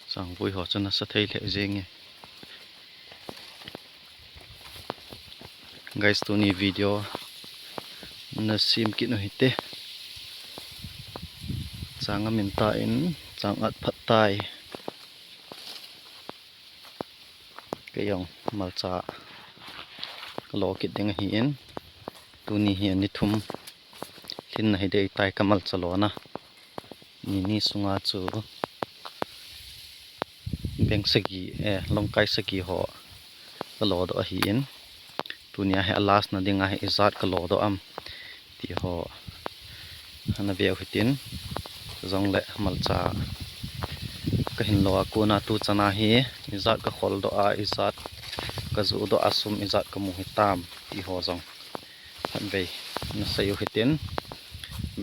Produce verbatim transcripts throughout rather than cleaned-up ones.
Changvui ho chu nasa thei lheh jeng e. Guys, tuni video nasem kit u hite. Chang amin tan, chang at phat tai. Kei jong malcha kalo kit ding ahin. Tuni hi ani thum lhinna hi dei tai ka malcha lona. Ni ni sunga chu beng sagi, eh, longkai sagi ho kalo doh ahin. Tunia hi a last na dinga hi ijat kalo doh am ti ho ana veu hitin. Jongle malcha kahin lo a kona tu chana hi ijat kakhol doh a, ijat kajuh doh a, sum ijat kamu hitam ti ho jong khatvei nasei u hitin.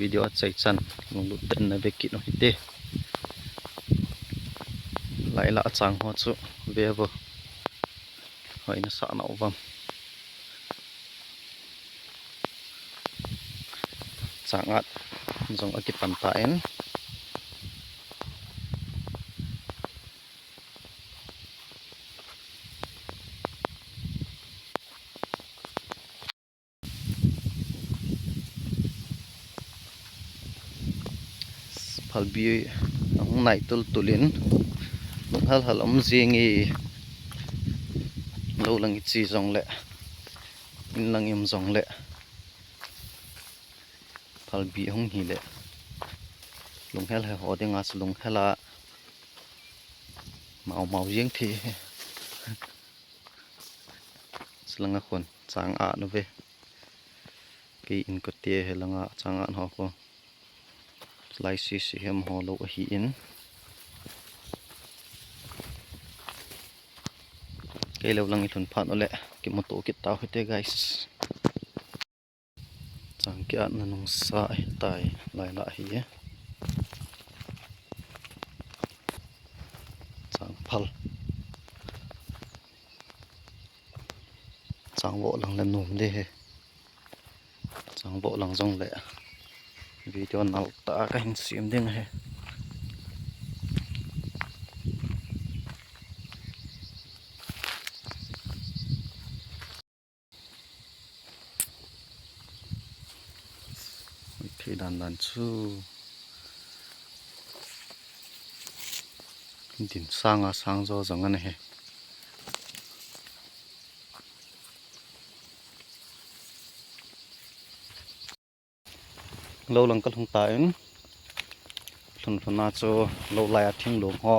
Video achaichan lunglut tah in nave kit u hite. Laila achang ho chu veuvo. Hoi nasah nau vang. Chang at jong akipan tan. Phalbi ahung nai tultul in, lunghel hel um jing e. Lou lang iche jongle, in lang i um jongle, phalbi ahung hile, lunghel hel ho dinga chu lunghel a mau mau jeng thei. Chulanga khun chang at uve. Kei in kote hi langa chang at ho khu. Lai sisi hem ho lou ahin. Kei lou lang ilhun phat ule kimuto kit tau hite, guys. Chang ki-atna nungsa ahitai, lailah hi. Chang phal. Chang voh lang le nom ding ahi. Chang voh lang jongle video nal tah a kahin sem ding ahi. Thei dan dan chu. Din sanga sang jo jong ana hi. Lou lang kalhung tan, lhun lhun a chu lou lai a thinglung ho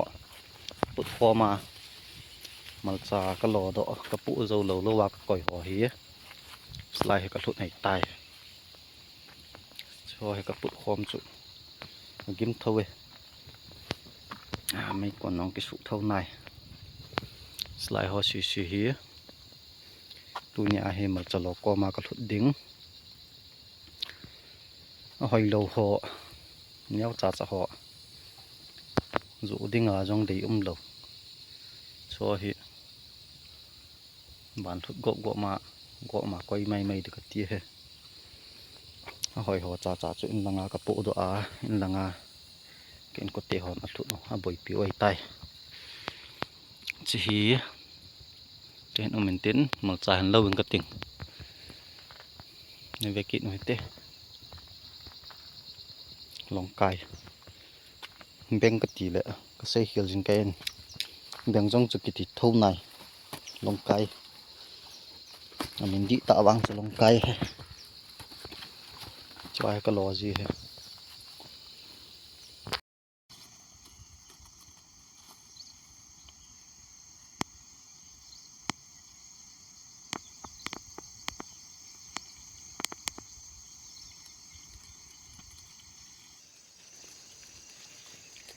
put khom a, malcha kalo doh, kapu jou lou lou a kakoi ho hi. Chulai hi kalhut ahitai. Chu hi kaput khom chu agim tho e. A, meikon nong kisuh tho nai. Chulai ho sisi hi. Tunia hi malcha lo koma kalhut ding. Ahoilou ho, neo chacha ho, joh dinga jong dei umlou. Chu hi ban lhut gop gop ma, gop ma koi mai mai ding kati ahi. Ahoi ho chacha chu in langa kapohdoh a, in langa ka inkote hon alhut u, aboipi u ahitai. Hiche hi kahin um intin, malcha hin lou in kating. Nave kit u hite. Longkai. Beng kati le kasei khel jing kahin. Beng jong chu kiti tho nai. Longkai. Amin dihtah vang chu longkai ahi. Chua hi kalo ji ahi.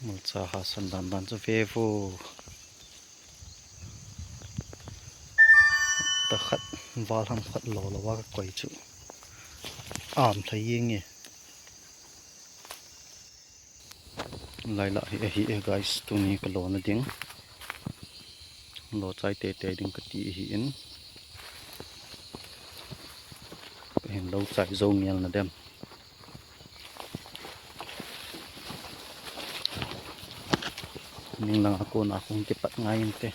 Malcha hasan dan dan chu vevo. Takhat val ham khat lo lo a kakoi chu. Am lhai jeng e. Lailah hi ahi e guys, tuni kalona ding. Lo chai teitei ding kati ahin. Kahin lo chai jou ngel na dem. Ning langa kona kong kipat ngai inte.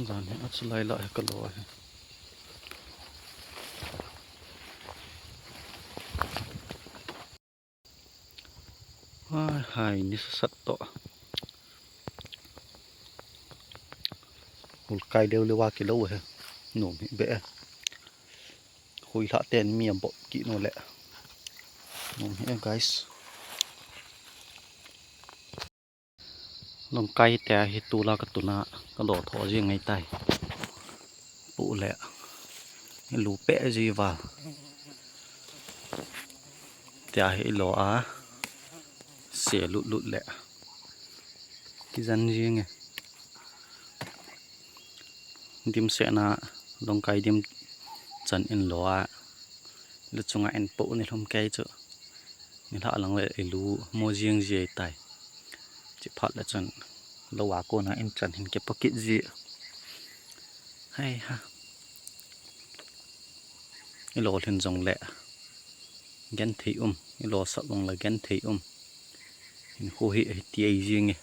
Jan hi a chulai lah hi ka lo hi. Hai, hai, ni sasat to. Hul kai deu le wa ki lo he. Nom hi be. Hui hla ten mi a bop ki no le. Nom hi, guys. Longkai te hi tula ka tuna ka lo tho ji ngai tai. Pu le. Lu pe ji va. Tia hi lo a. Se lut lut le. Ki jan ji nge. Dim se na longkai dim chan in lo a. Lu chunga in po ni lhum kai chu. Ni hla lang le i lu mo jing ji ai tai. Chi phat le chun lo a kona in chan hin ke pocket ji. Hai ha. I lo lhin jong le. Gen thei um. I lo sak jong le gen thei um. Hin khu hi, hi ti ai jing e.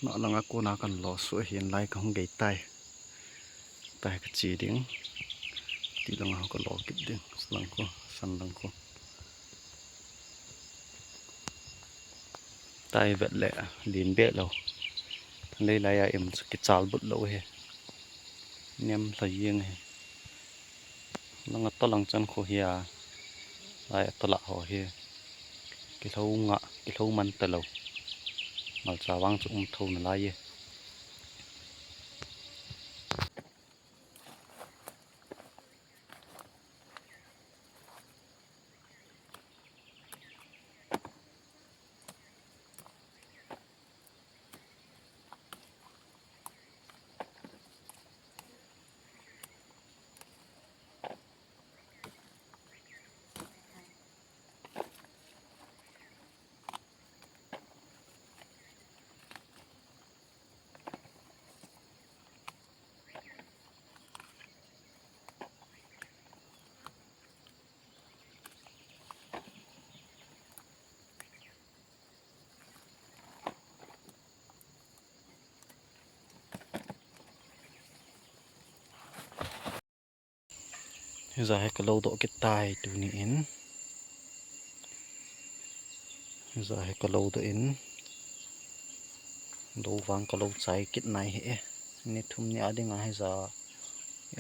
Na langa kona kan lo su hin lai ka hung gei tai. Tai ka chi ding. Ti langa ka lo kit ding. Lang ko, san lang ko. Tai vet le, lim be lo. Lei lai a im chu kichal but lo he. Nem hla jing he. Langa to lang chan khu hi a. Lai a to la ho hi. Kilho nga, kilho man ta lo. Malcha vang chu um tho na lai e. Hija hi ka lo doh kit tai tuni in. Hija hi ka lo doh in. Lo vang ka lo chai kit nai hi e. Ni thum ni a ding a hija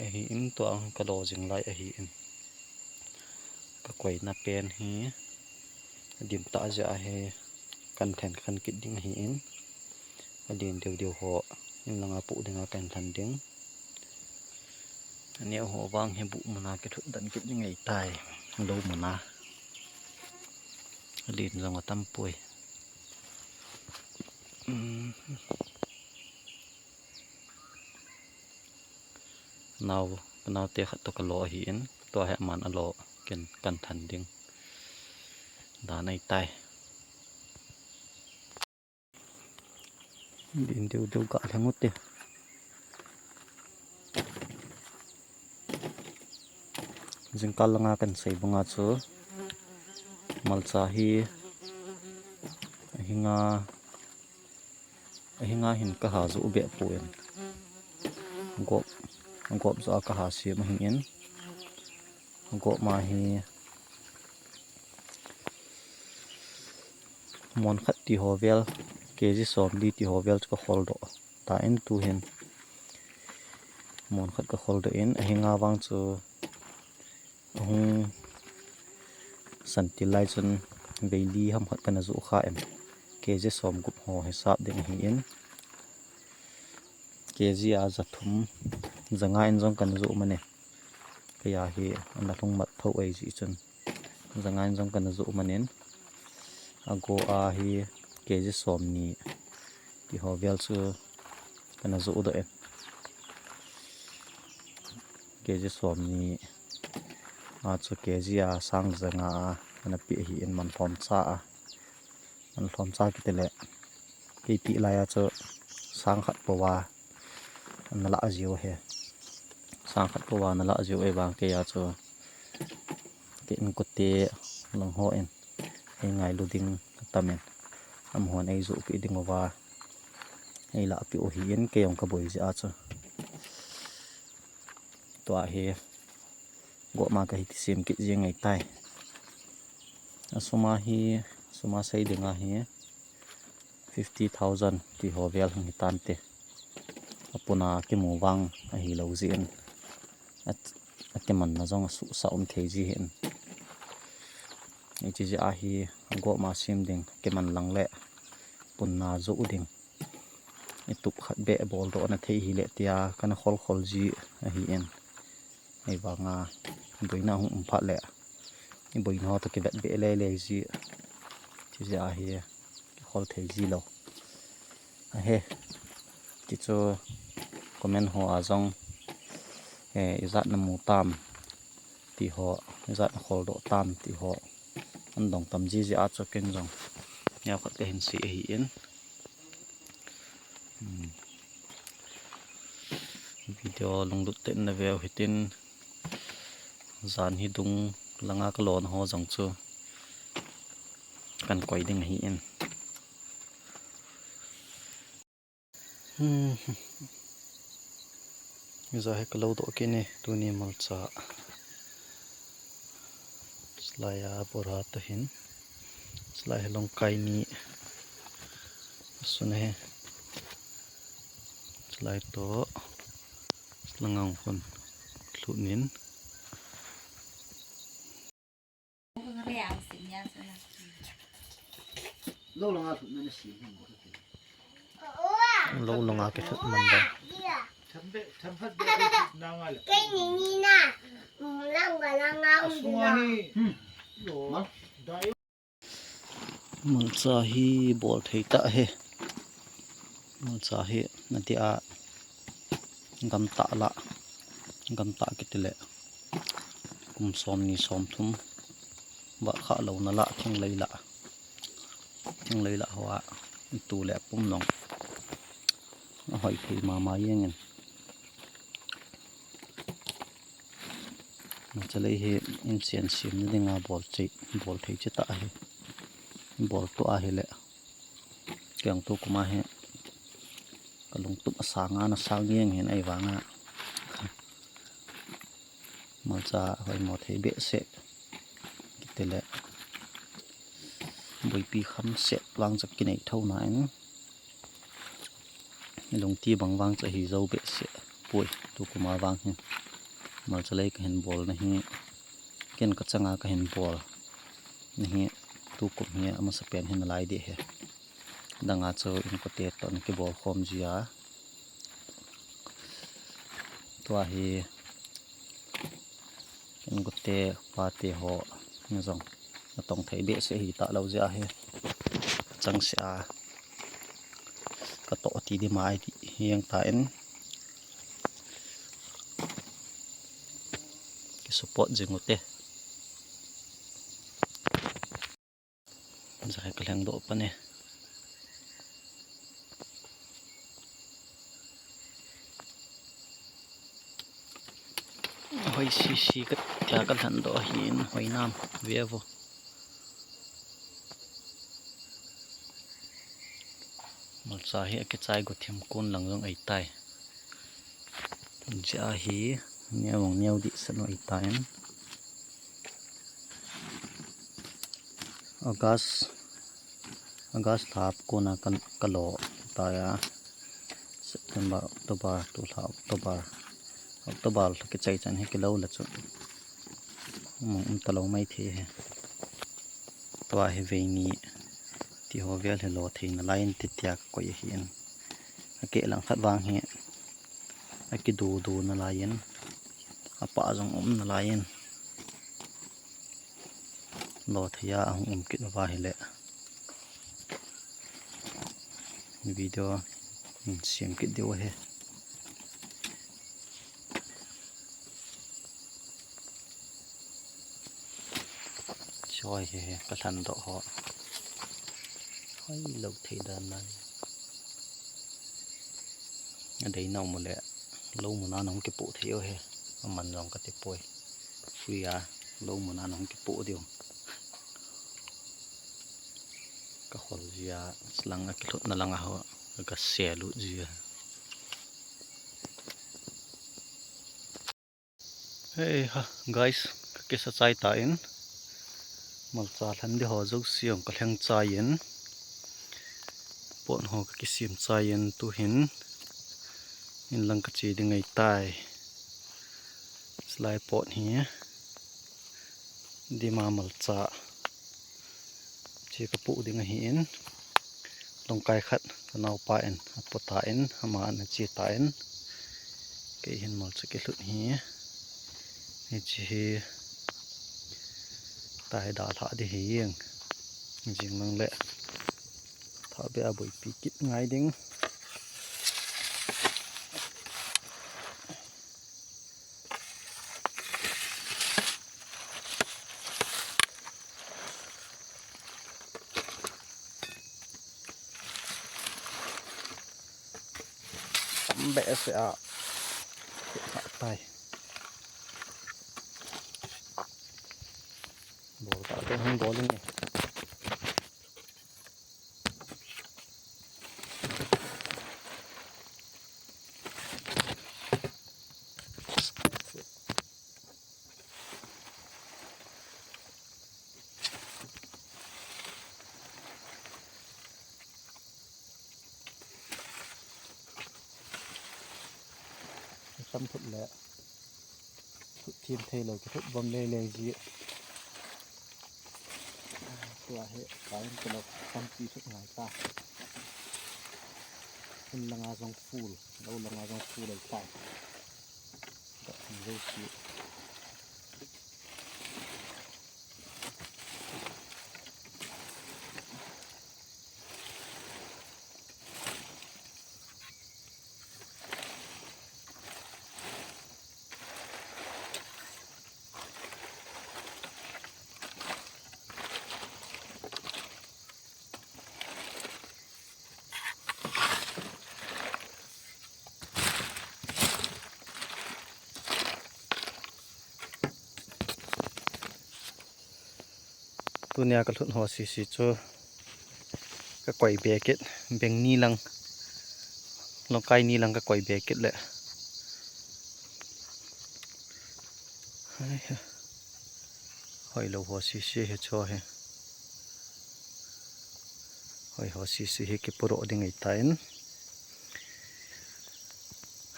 ahi in, tua ka lo jing lai ahi in. Ka koina pen hi dim ta ja hi kan then khan kit ding ahi in. A din deu deu ho in langa pu dinga kan then ding. Aneo ho vang hi bu muna kithut dan kit ding ei tai. Lo muna. Lin jong atam poi. Um. Nau, nau te khat to ka lo ahi in. Tua he man a lo ken kan then ding. Dan ei tai. Din deu deu ka lheng u te. Jingkal langa kan sei banga chu malcha hi ahinga, ahinga hin ka ha ju beh poi. Gop, gop ja ka ha siam ahi in. Gop ma hi mon khat ti ho vel, K G som li ti ho vel chu ka hol doh ta in tu hin. Mun khat ka khol doh in, ahinga vang chu ahung san til lai chun veili ham khat kana joh kha in, K G som gup ho hisap ding ahi in, K G a ja thum, ja nga in jong kana joh man e. Kei a hi ana lhung mat tho ahi jeh chun, ja nga in jong kana joh man in, ago a hi K G som ni ti ho vel chu kana joh doh in. K G som ni a chu K G a sang ja nga a ana pe ahi in, man lhom cha a. Man lhom cha kiti le, kei pe lai a chu sang khat pou a ana la jiu ahi. Sang khat pou a ana la jiu ahi vang kei a chu, kei inkote lang ho in ei ngailu ding atam in, amahon ei joh peh ding uva ei lah peh u ahi in, kei jong ka boi jeh a chu. Tua hi goma ka hiti sem kit jeng ahi tai. Asum a hi, sum a sei ding a hi fifty thousand ti ho vel hung hi tan te. Apun a kimu vang ahi lou jeh in, a, akimanna jong asuhsah um thei ji ahi in. Hiche jeh a hi goma sem ding, kiman lang le punna joh ding, itup khat beh bol doh na thei hile tia kana khol khol ji ahi in. Ahivanga boina hung um phat le, iboina ho toh kivet beh lele ji, hiche jeh a hi kikhol thei ji lou ahi. Ti chu comment ho a jong, eh, ijat namu tam ti ho, ijat nakhol doh tam ti ho, ana dong tam ji jeh a chu ken jong neokhat kahin sei ahi in. Hmm. Video lunglut tah in nave u hitin, jan hi dung langa kalona ho jong chu kan koi ding ahi in. Hmm. Ija hi kalou doh kit e, tuni malcha. Chulai a bora toh hin. Chulai hi longkai ni. Sun ahi. Chulai toh langa hung lhut in. Lou langa kilhut man dan. Malcha hi bol thei tah ahi. Malcha hi nadia gamtah lah, gamtah kiti le kum som ni som thum vah kha louna lah, thinglei lah, thinglei lah hoa itu le pum jong ahoi thei mama jeng in. Malcha lei hi inchen semna dinga bol thei, bol thei chetah ahi. Bol tua ahile, kei jong tukum a hi kalungtup asang a, ana sang jeng in ahivanga malcha hoimo thei behseh kiti le boipi kham seh vang chu kinei tho na in, ilungti bang vang chu ahi jou behseh poi tukum a vang hi. Malcha lei kahin bol na hi, ken kachang a kahin bol na hi, tukum hi amasapen hi nalai ding ahi. Dang a chu inkote toh ana kibol khom ji a. Tua hi inkote pate ho jong natong thei behseh ahi talou jeh ahi. Achangseh a katoh ti ding ahi ti jeng tan, kisupport jing ute. Jai kalheng doh pan e. Hoi sisi ka, tia kalhen doh ahin, hoi nam ve vo. Malcha hi akichai go thim kon lang jong ahi tai. Jia hi neo neo dih sano ahi tai. August, August lha kona ka, kalo tai a. September, October, tulha October, October lha kichai chan hi kilo la chu. Mong um talou mai thei hi. Tua hi veini ti ho vel hi lo thei nalai in titia ka koi ahi in. Akeh lang khat vang hi akidu du nalai in. Apa jong um nalai in. Lo thei a ahung um kit uva hile. Video in siam kit diu ahi. Choi he he, ka lhan doh ho. Hoi lo thei dan nan. Adei nau mu le. Lo mu nan hung kipu thei o he. Aman jong ka ti poi. Free a. Lo mu nan hung kipu diu. Ka hol jia, lang a kilhutna lang a ho, ka sel u jia. Hei ha, guys, ka kisa chai ta in. Malcha lhan di ho jouse jong ka lheng chai in. Pot ho ka kisim chai in tu hin. In lang ka che ding ahi tai. Slai pot hi. Dima malcha. Che ka pu ding ahi in. Longkai khat ka naupa in, apo ta in, ama ana che ta in. Kei hin malcha kilhut hi. Hiche hi. Tai da lha di hi jeng. Jing lang le. Tha be a boipi kit ngai ding. Tam behseh a. Tai. Bol ta te hung bol ni. Sam thut le. Thut thim thei lo, kithut bom lei lei ji. Tua hi, ka in kilo, tampi thut ngai ta. In langa jong full, lo langa jong full ai ta. Dah thim lei ji. Tunia ka lhut ho sisi chu ka koi be kit, beng ni lang, longkai ni lang ka koi be kit le. Hoi lo ho sisi hi chu hi. Hoi ho sisi hi kipuro ding ahi tan.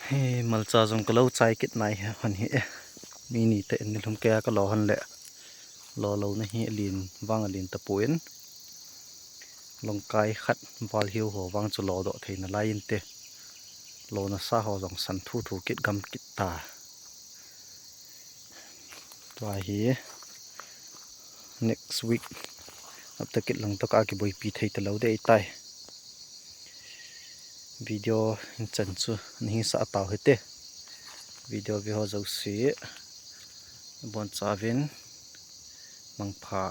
Hi malcha jong ka lo chai kit nai hi hon hi e. Mi ni te in nilhum kei a ka lo hon le. Lo lo na hi alin vang alin ta puin. Longkai khat bal hiu ho vang chu lo doh thei nalai in te. Lo nasa ho jong san thu thu kit gam kit ta. Tua hi next week hapta kit lang toh ka kiboipi thei talou ding ahi tai. Video in chan chu nahi sa tau hite. Video ve ho jouse. Bon chavin mangpha.